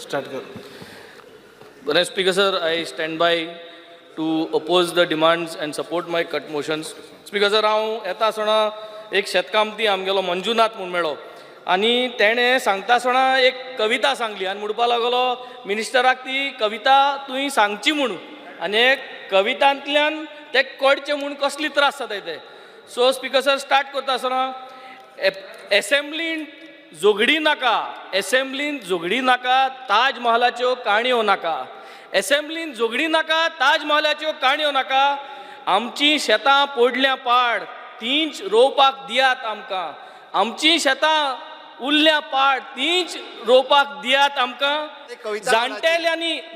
Start कर. बरें Speaker sir, I stand by to oppose the demands and support my cut motions. Speaker sir, हांव येता आसतना एक शेतकामती आमगेलो मंजुनाथ म्हूण मेळ्ळो आनी तेणें सांगता आसतना एक कविता सांगली आनी म्हणपा लागलो, मिनिस्टराक ती कविता तुवें सांगची म्हूण आनी हे कवितांतल्यान ते कळचें म्हूण कसली त्रास जाताय ते. सो स्पीकर सर, स्टार्ट करता आसतना, एसेंब्लीन झगडी नाका, एसेंब्लीन झगडी नाका, ताजमहालाच्यो काणयो नाका. एसेंब्लीन झगडी नाका, ताजमहालाच्यो काणयो नाका. आमची शेतां पडल्या पाड, तींच रोवपाक दियात आमकां. आमची शेतां उरल्या पाड, तींच रोवपाक दियात आमकां. कविता.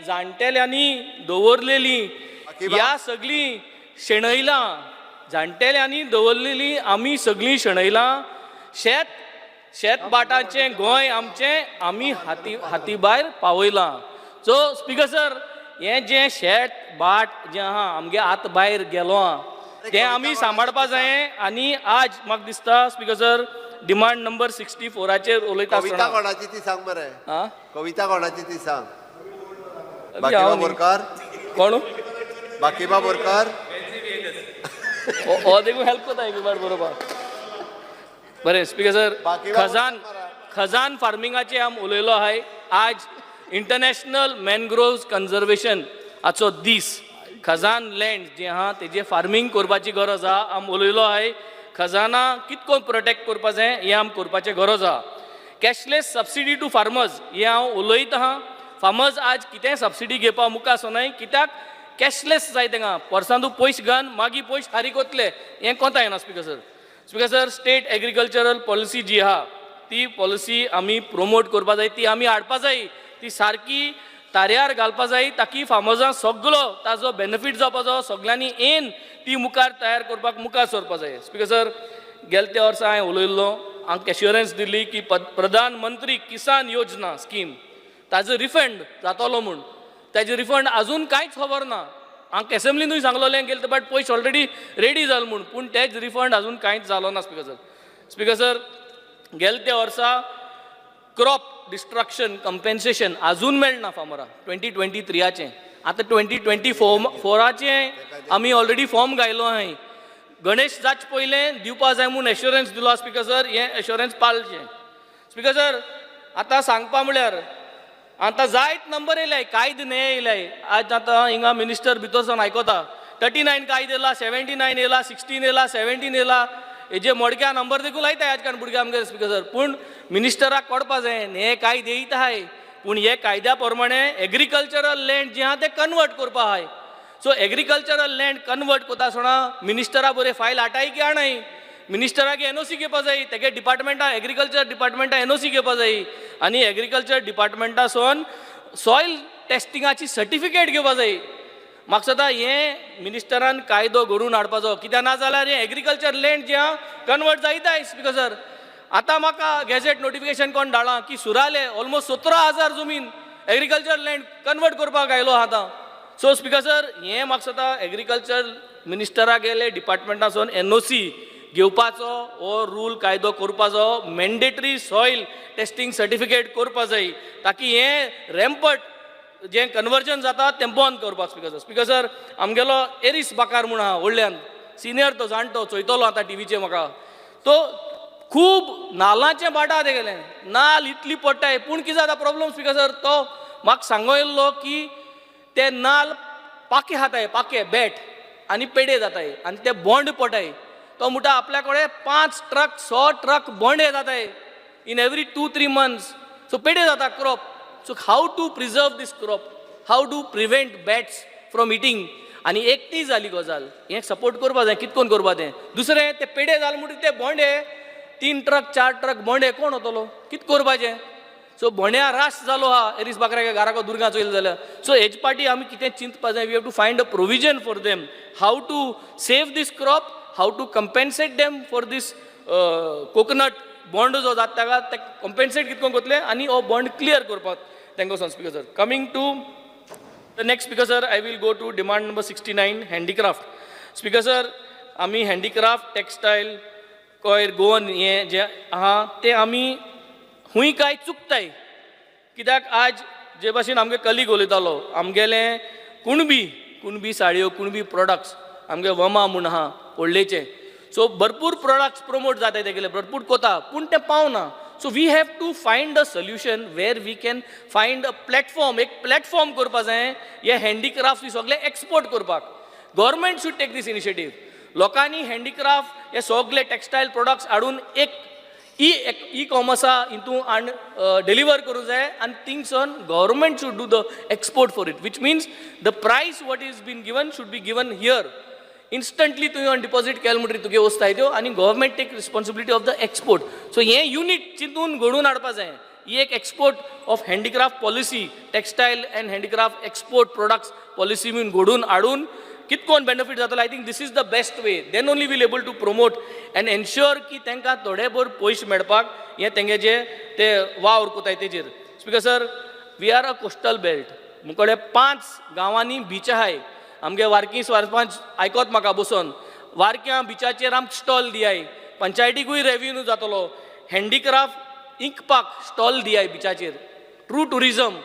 जाणटेल्यांनी दवरलेली ह्या सगळीं शेणयलां. जाणटेल्यांनी दवरलेली आमी सगळीं शेणयलां. शेत शेत भाटाचें गोंय आमचें आमी हाती हाती भायर पावयलां. सो स्पीकर सर, हें जें शेत भाट जें आहा आमगे हात भायर गेलो आहा, तें आमी सांबाळपा जायें. आनी आज म्हाका दिसता, स्पीकर सर, डिमांड नंबर 64चेर उलयता कविता आसतना कोणाची ती सांग बरें. आं? कविता कोणाची ती सांग. हांव बाकीबा न्ही. बोरकार. कोण? बाकीबा बोरकार. हो देखून हेल्प करता एक बार बरोबर. बरें स्पीकर सर. बाकी खजान खजान फार्मिंगाचे आम उलयलो आहाय. आज इंटरनॅशनल मॅनग्रोव्ज कन्जर्वेशन हाचो दीस. खजान लँड जे आहा तेजे फार्मींग करपाची गरज आहा. आम उलयलो आहाय, खजाना कितको प्रोटेक्ट करपा जाय, हें आम करपाचें गरज आहा. कॅशलेस सबसिडी टू फार्मर्स हें हांव उलयत आहा. फार्मर्स आज कितेंय सबसिडी घेवपा मुखार सोनाय, कित्याक कॅशलेस जाय तेंगा. वर्सांतू पयशे घान मागीर पयशे फारीक वतले, हें कोंता येना, Speaker sir. Speaker sir, state agricultural policy जी आहा, ती पॉलिसी आमी प्रोमोट करपा जाय, ती आमी हाडपा जाय, ती सारकी ताऱ्यार घालपा जाय, ताकी फार्मर्सांक सगलो ताजो बेनिफीट जावपाचो. सगल्यांनी येन ती मुखार तयार करपाक मुखार सरपा जाय. स्पीकर सर, गेले त्या वर्सा हांवें उलयल्लो, आमकां एश्युरन्स दिल्ली की प्रधानमंत्री किसान योजना स्कीम ताजो रिफंड जातलो म्हूण. ताजें रिफंड अजून कांयच खबर ना. आमकां एसेंब्लीनूय सांगलोलें गेले, बट पयशे ऑलरेडी रेडी जाल म्हूण, पूण तेच रिफंड अजून कांयच जालो ना, स्पीकर सर. स्पीकर सर, गेले त्या वर्सा क्रॉप डिस्ट्रक्शन कंपेन्सेशन अजून मेळना फार्मराक 2023चें. आतां 2024चें आमी ऑलरेडी फॉर्म घायलो आहाय. गणेश जाच पयलें दिवपा जाय म्हूण एश्युरन्स दिलो. स्पीकर सर, हें एश्युरन्स पाळचें. स्पीकर सर, आतां सांगपा म्हळ्यार आतां जायत नंबर येयलाय, कायदे न्हय येयलाय. आज आतां हिंगा मिनिस्टर भितर सावन आयकता, 39 कायदे येयला, 79 येयला, 16 येयला, 17 येयला. हेजे मोडक्या नंबर देखून लायता आजकाल भुरगे आमगे, स्पीकर सर. पूण मिनिस्टराक कळपा जाय, हे कायदे येयत आहाय, पूण हे कायद्या प्रमाणे एग्रीकल्चरल लँड जे आहा ते कन्वर्ट करपा आहाय. सो एग्रीकल्चरल लँड कन्वर्ट करता आसतना मिनिस्टरा बरें फायल हाटाय की हाणाय, मिनिस्टराक एनओसी घेवपा जाय. तेगे डिपार्टमेंटा, एग्रीकल्चर डिपार्टमेंटा एनओसी घेवपा जाय आनी एग्रीकल्चर डिपार्टमेंटासून सॉयल टेस्टिंगाची सर्टिफिकेट घेवपा जाय. म्हाका दिसता हें मिनिस्टरान कायदो घडोवन हाडपाचो, कित्याक ना जाल्यार हें एग्रीकल्चर लँड जें आहा कन्वर्ट जायत. स्पीकर सर, आतां म्हाका गॅझेट नोटिफिकेशन कोण धाडलां की सुराले ऑलमोस्ट 17,000 जमीन एग्रीकल्चर लँड कन्वर्ट करपाक आयलो आहा आतां. सो स्पीकर सर, हें म्हाका दिसता एग्रीकल्चर मिनिस्टरा गेले डिपार्टमेंटासून एनओसी घेवपाचो हो रूल कायदो करपाचो, मॅन्डेटरी सॉयल टेस्टींग सर्टिफिकेट करपा जाय, ताकी हें रॅम्पट जें कन्वर्जन जाता तें बंद करपाक. स्पीकर सर, स्पीकर सर, आमगेलो एरीस बाकार म्हूण आहा व्हडल्यान सिनियर, तो जाणटो चोयतलो आतां टिवीचेर म्हाका. तो खूब नाल्लाचें भाट आहा तेगेलें. नाल इतली पडटाय, पूण कितें जाता प्रॉब्लम, स्पीकर सर, तो म्हाका सांगो येयल्लो की ते नाल पाके खाताय, पाके बेट आनी पेडे जाताय आनी ते बोंड पडटाय. तो म्हणटा आपल्या कडेन पांच ट्रक, 100 ट्रक बोंडे जाताय in every 2-3 months. So पेडे जाता crop. So how to preserve this crop, how to prevent bats from eating? आनी एक ती जाली गजाल, हें सपोर्ट करपा जाय. कितकोन करपा तें? दुसरें, ते पेडे जाले म्हणटकीर ते बोंडे, तीन ट्रक, चार ट्रक बोंडे कोण वतलो? कित करपाचें? सो बोंड्या रास जालो आहा एरीस बाकऱ्या घराको दुर्गा चोयलें जाल्यार. सो हेज पाटी आमी कितें चिंतपा जाय. We have to find a provision for them, how to save this crop, how to compensate them for this coconut bond जो जाता ताका ते कॉम्पेन्सेट कितकोन करतले आनी हो बॉन्ड क्लियर करपाक तांकां वचोन. Speaker sir, coming to the next, Speaker sir, I will go to demand number 69, handicraft. Speaker sir, आमी हँडीक्राफ्ट, टेक्सटायल, कॉयर, गोवन हें जें आहा तें आमी खूंय काय चुकताय, कित्याक आज जे भाशेन आमगे कलीग उलयतालो, आमगेले कुणबी, कुणबी साडयो, कुणबी प्रोडक्ट्स, आमगे वमा म्हूण आहा व्हडलेचे, सो भरपूर प्रोडक्ट्स प्रमोट जाताय तेगेले, भरपूर कोता, पूण ते पावना. So we have to find a solution where we can find a platform. एक प्लॅटफॉर्म करपा जाय हे हँडीक्राफ्ट सगळे एक्सपोर्ट करपाक. Government should take this initiative. लोकांनी हँडीक्राफ्ट हे सगळे टेक्सटायल प्रोडक्ट्स हाडून एक ई ई कॉमर्सा हितून हाड डिलिव्हर करूं जाय आनी थिंगसून government should do the export for it, which means the price what is been given should be given here instantly. तुवें डिपॉझीट केलें म्हणटकीर तुगे वस्तू आय त्यो आनी government take responsibility of the export. So हें युनीट चिंतून घडोवन हाडपा जाय. ही एक export of handicraft policy, textile and handicraft export products policy बीन घडोवन हाडून कितकोन बेनिफीट जातलो. I think this is the best way. Then only we'll able to promote and ensure की तांकां थोडे भर पयशे मेळपाक हें तेंगे ते वावर कोताय तेजेर. Speaker sir, we are a coastal belt. मुकडे पांच गांवांनी बीच आहाय. आमगे वारकी सरपंच आयकोत म्हाका बसोन. वारक्यां बिचाचेर आमकां स्टॉल दियाय, पंचायतीकूय रेव्हेन्यू जातलो. हँडीक्राफ्ट इंकपाक स्टॉल दियाय बिचाचेर, ट्रू टुरिजम.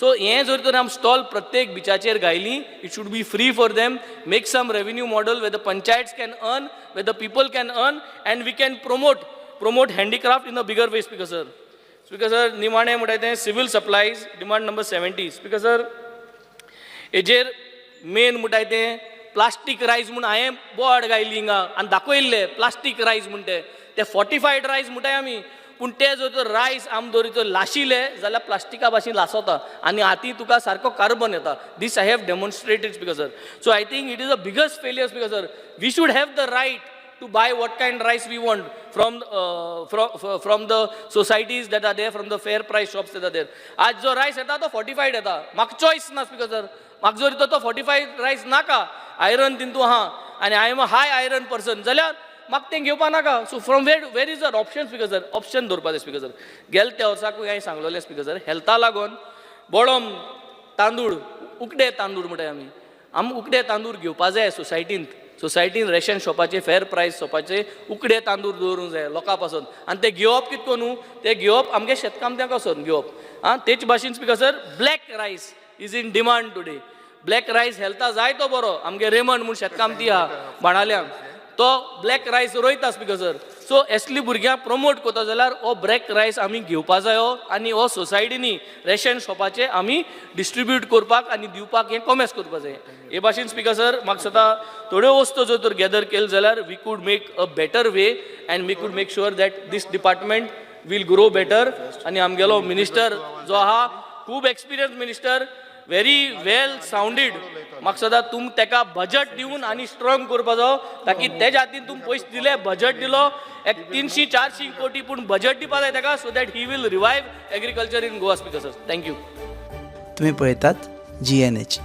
सो हें जर तर आमी स्टॉल प्रत्येक बिचाचेर घायली, it should be free for them, make some revenue model where the panchayats can earn, where the people can earn, and we can promote handicraft in a bigger way, Speaker sir. Speaker sir, निमाणें म्हणटाय तें civil supplies, demand number 70. Speaker sir, हेजेर main म्हणटाय तें plastic rice म्हूण हांवें board घायली हिंगा आनी दाखयल्लें. प्लास्टीक रायस म्हण ते ते फॉर्टिफायड रायस म्हणटाय आमी, पूण ते जर तर रायस आम दवरितो लाशिले जाल्यार प्लास्टिका भाशेन लासता आनी हाती तुका सारको कार्बन येता. This I have demonstrated, Speaker sir. So I think it is a biggest failure, Speaker sir. We should have the right to buy what kind rice we want from the societies that are there, from the fair price shops that are there. आज जो rice येता तो fortified येता. म्हाका choice ना, speaker sir. म्हाका जर तो फॉर्टिफाईड रायस नाका, आयरन तितू आहा आनी I am a high iron person जाल्यार म्हाका तें घेवपा नाका. So from where is our option, Speaker sir? Option दवरपा जाय, स्पीकर सर. गेले त्या वर्साकूय हांवें सांगलेलें, स्पीकर सर, हेल्था लागून बोडम तांदूळ, उकडे तांदूळ म्हणटाय आमी, आमी उकडे तांदूळ घेवपा जाय सोसायटींत. सोसायटीन रेशन शॉपाचे, फेर प्रायस शॉपाचे उकडे तांदूळ दवरूंक जाय लोकां पासून. आनी ते घेवप कितें न्हू, ते घेवप आमगे शेतकामत्यां पासून घेवप. आं, तेच भाशेन, Speaker sir, black rice is in demand today. Black rice हेल्था जाय तो बरो. आमगे रेमंड म्हूण शेतकामती आहा बाणाल्यांक, तो ब्लॅक रायस रोयता, स्पीकर सर. सो एसली भुरग्यांक प्रमोट करता जाल्यार हो ब्लॅक रायस आमी घेवपा जायो आनी हो सोसायटीनी रेशन शॉपाचे आमी डिस्ट्रिब्यूट करपाक आनी दिवपाक हें कॉमेस करपा जाय. हे भाशेन, स्पीकर सर, म्हाका दिसता थोड्यो वस्तू जर तर गॅदर केल्यो जाल्यार we could make a better way and we could make sure that this department will grow better. आनी आमगेलो मिनिस्टर जो आहा, खूब experience minister, very well sounded. म्हाका सदां तुम तेका बजट दिवन आनी स्ट्रॉंग करपा जायो, ताकी तेज्या हातीन तुम पयशे दिले, बजट दिलो एक 300-400 कोटी, पूण बजट दिवपा जाय तेका, so that he will revive agriculture in Goa, Speaker sir. Thank you. तुम्ही पळयतात जीएनएच.